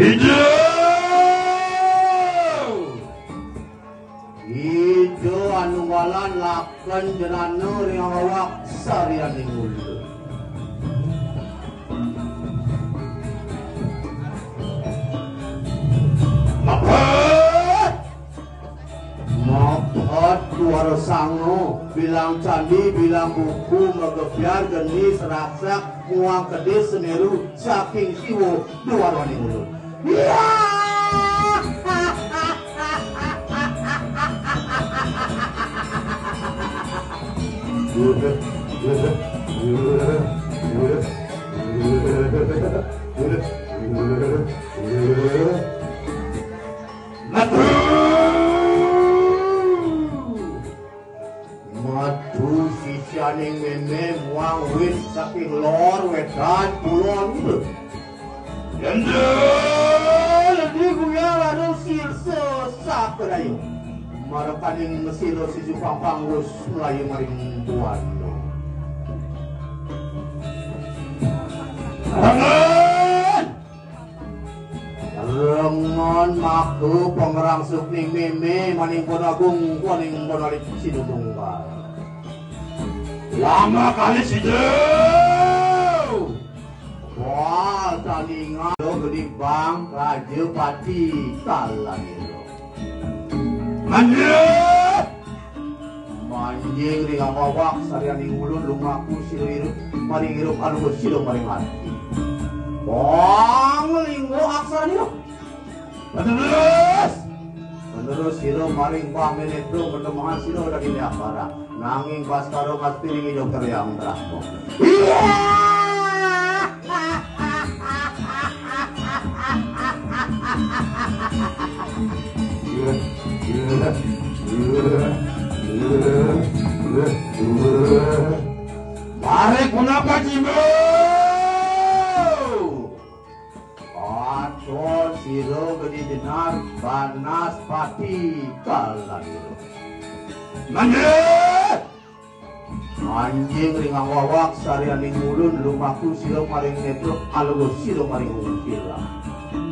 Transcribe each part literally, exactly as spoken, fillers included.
Ida! Ida anu ngalan laken jenana ring awak sarianing ulun. Mepet! Mepet duara sanga, bilang candi, bilang buku, magebyar, genis, raksasa, muang kedis, semeru, saking Siwa, duaraning ulun. Ya! Metu! Metu sisianing mémé muang wit saking lor wétan kulon. Yén dadi guyang anu sirsa sakadaya. Marekaning mesira sisi pangpanggus mlayu maring buana. Tangan! Remen maka pangrangsukning mémé maning Panagung, maning Panalit Sinubungkal. Lama kali sida. Wah, taninga gedé bang Raja Pati Kalanira. Manjing! Manjing ring awak sarianing ulun lumaku sira irup, maring irup aluh sira maring ati. Bang lingga aksara nira. Penerus! Penerus sira maring bang netra, pertemahan sira dadi leak barang. Nanging Baskara ngasturi ring Ida Hyang Brahma. Iya! Mari punapa, Jimbo? Aton sira gedé jenar Banaspati Kalanira. Manjing! Manjing ring awak sarianing ulun lumaku sira maring netra, aluh sira maring ungkil.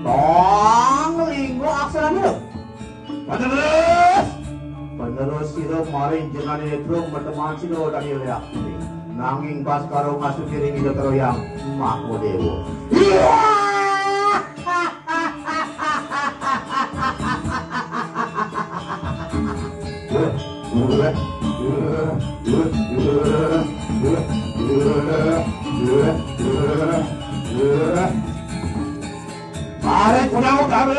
Tang lingga aksara nira. Penerus! Penerus sira maring jenari netra, pertemahan sira dadi leak. Nanging Baskara ngasturi ring Ida Hyang Mahadéwa. Iya! Mari kudang utama.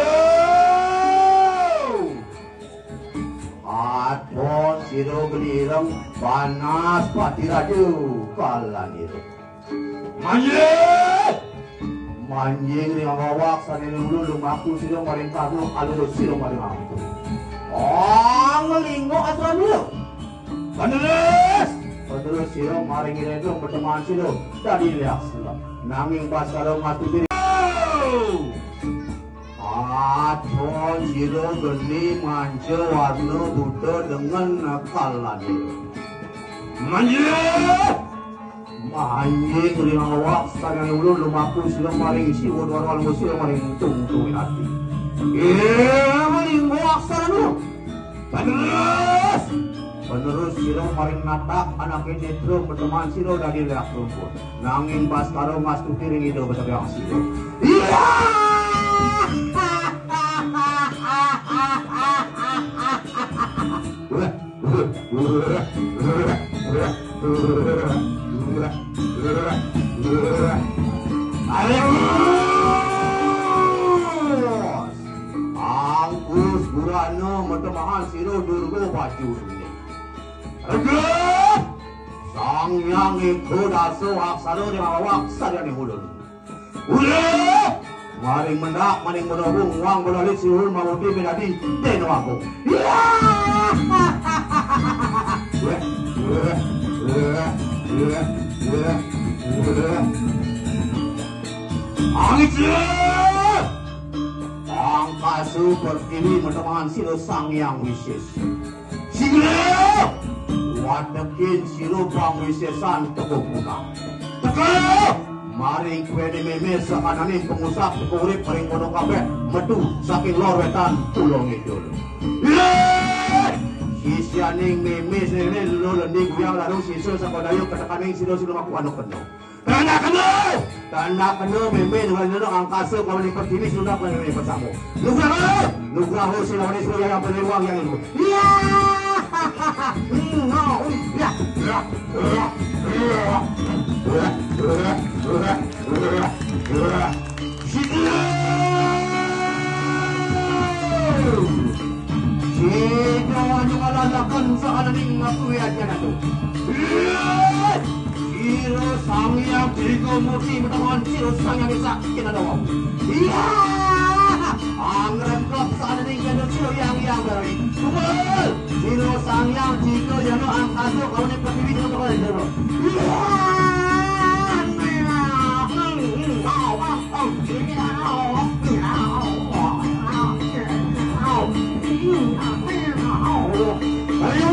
Aton sira gelireng Banaspati Raja Kalanira. Manjing! Manjing ring awak sarianing ulun lumaku sira maring karna, aluh sira maring ampu. Ong lingga aksara nira. Penerus! Penerus sira maring ira netra, pertemahan sira dadi leak sira. Nanging Baskara ngasturi. Aton sira geni manca warna buta dengan Kalanira. Manjing! Manjing ring awak sarianing ulun lumaku sira maring Siwa Dwara, aluh sira maring tungtung ati. Ing lingga aksara nira. Penerus! Penerus sira maring natak anaké netra, pertemahan sira dadi leak rumpun. Nanging Baskara ngasturi ring Ida Betara Hyang Siwa. Iya! Angkus burana matemahan sira Durga baju. Regep! Sang Hyang Eka Dasa Aksara ring awak sarianing ulun. Ulih! Maring mendak, maring menobung, wang belalit siulun mamuti minadi dena wangkung. Iya! Angit sira! Angkasa pertiwi matemahan sira Sang Hyang Wisis. Sira! Watekin sira pangwisesan teka punah. Maring kuwene meme sakananing pangusap urip maring kono kabeh metu saking lor wetan kulon ngidul. Yeh! Sisianing meme sene lelo lendi guyang larung sisa sakodayu katekaning sira sira makuano kena. Tandakena! Tandakena meme nuwun angkasa kawani pertiwi sunak kawani pertama. Nugraha! Nugraha sira wani sira yang penewang yang itu. Iya! Iya! Sida anu ngalalaken sahananing ngaku wiajana tu. Ira Sang Hyang Tiga Murti matawakan Sira Sang Hyang Esa Kinadawa. Iya! Angrekep sahananing gandul Sira Hyang Hyang Barawi. Tunggal! Sira Sang Hyang Tiga Jana Angkasa Kauni Pertiwi Sira Bakal Indra. Iya! Ayo!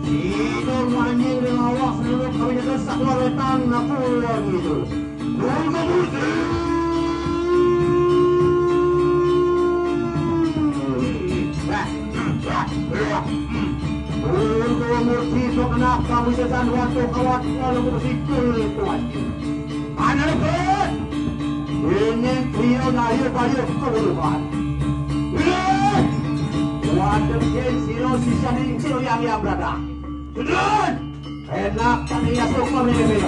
Sida manjing ring awak seluruh kawinjatan sakula wetan naku ulang itu. Durga Murti. Durga Murti pekenap kawisesan waktu kawat lalu bersikul itu wajib. Anak ini trio nayu bayu kebutuhan. Waduh, siro sisa ning siro yang yang berada. Sudah. Enak kan iya super ini.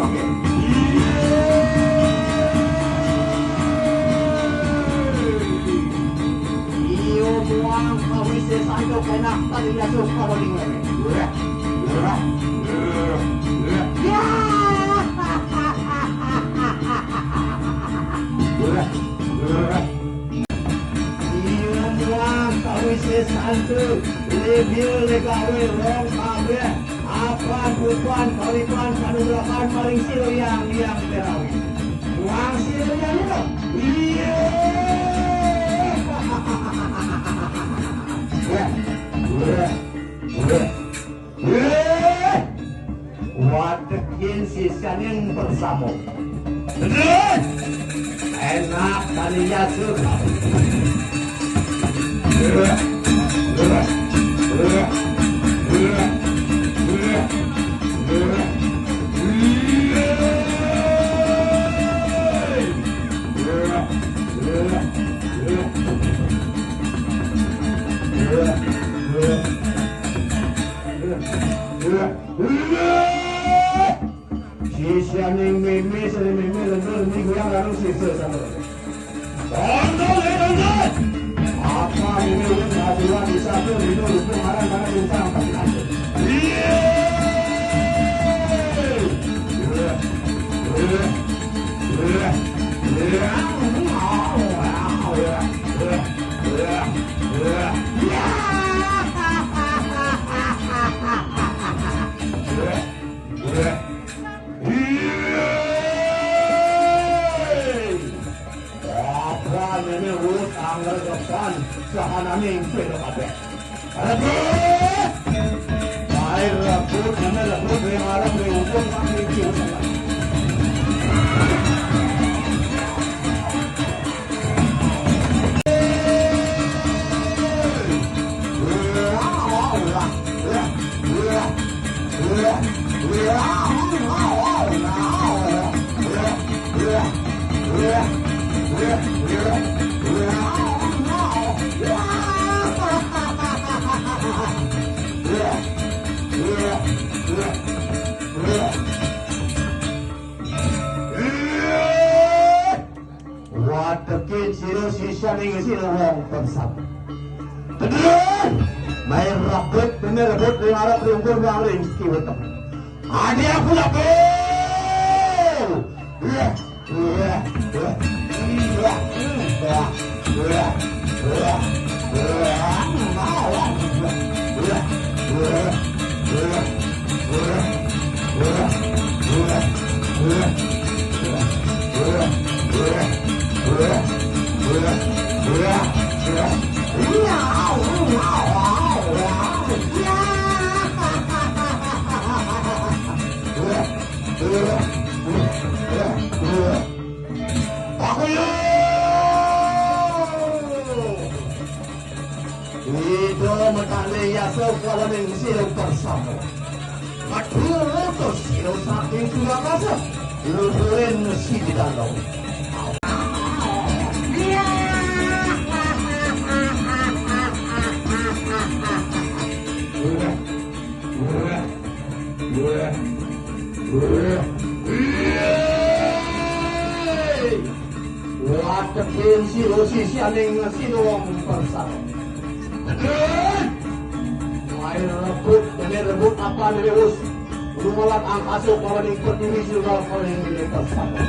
Iyo buang kawise santo enak kan iya super ini. Ya. Iya muah kawise santu, lebih legawe rong kabeh, apan upan kawipan kanugrahan maring sira yang yang terawi. Muang sira yang itu. Iya. Weh, weh, weh. Weh. Wadekin sisyaning bersama. Enak tadi jatuh. Sisyaning meme, sene meme, lentur, ni goyang, lalu sisa sama. Tonton, eh, tonton! Apa ini wis aturan bisa tuh, itu rupung aran, aran, rupung aran. Iya! Iya! Iya! Iya! Iya! Apa nene urut angger depan sahananing peda kabeh. Rebut! Baik rebut, nene rebut, ring arep, ring ujung, ring kiwa. Wadekin sira sisyaning sira wong bersama. Teduh! Main rebut, bener rebut, ring arep, ring pur, ring kiwetek. Adi aku laku! Yasa kuala ning sira bersama. Madhu ngutus sira saking Surakarta. Luhurin sida dalu. Watekin sira sisianing Sinuwung Persada. Lain rebut, dene rebut apa dene us. Lumalat angkasa kawaning pertiwi sira kawaning dene Persada.